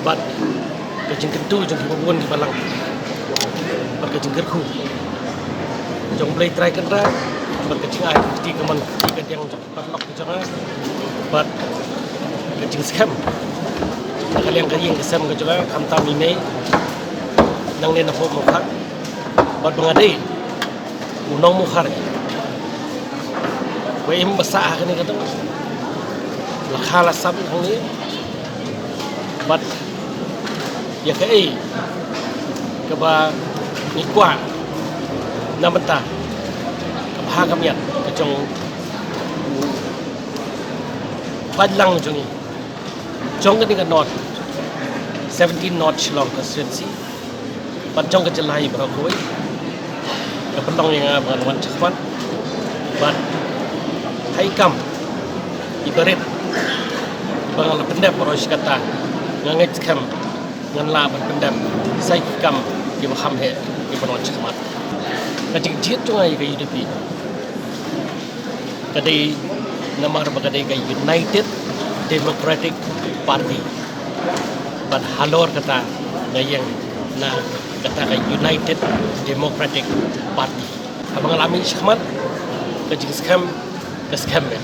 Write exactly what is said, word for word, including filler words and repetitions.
Bad ka jingkyntu jong kiba bun kiba lang, bad ka jingkyrkhu jong U Blei Trai Kynrad, bad ka jingai kti ka mon kti ka diang jong ki paralok ka jong nga, bad ka jingskhem na ka liang ka ïing ka sem ka jong nga, khamtam i Mei nangne na Mawkhar, bad ba nga dei u nong Mawkhar. Ba im ba sah ha kane ka dong, la kha la san hangne. Bad ïa kaei kaba ngi kwah na bynta ka bha ka miat ka jong u paidlang jong ngi, jong kane ka North, seventeen North Shillong Constituency, bad jong ka jylla hi baroh kawei. Ka pynlong ïa nga ba ngan wan shakhmat, bad ha i kam iba rit ba nga la pyndep baroh shi katta, nga ngeit skhem ngan lah ban pyndep sa ki kam kiba kham heh kiba ngan wan shakhmat. Ka jingjied jong nga ïa ka U D P ka dei namar ba ka dei ka United Democratic Party. Bad halor kata nga ïeng na kata ka United Democratic Party. Haba nga la mih shakhmat, ka jingskhem ka skhem eh.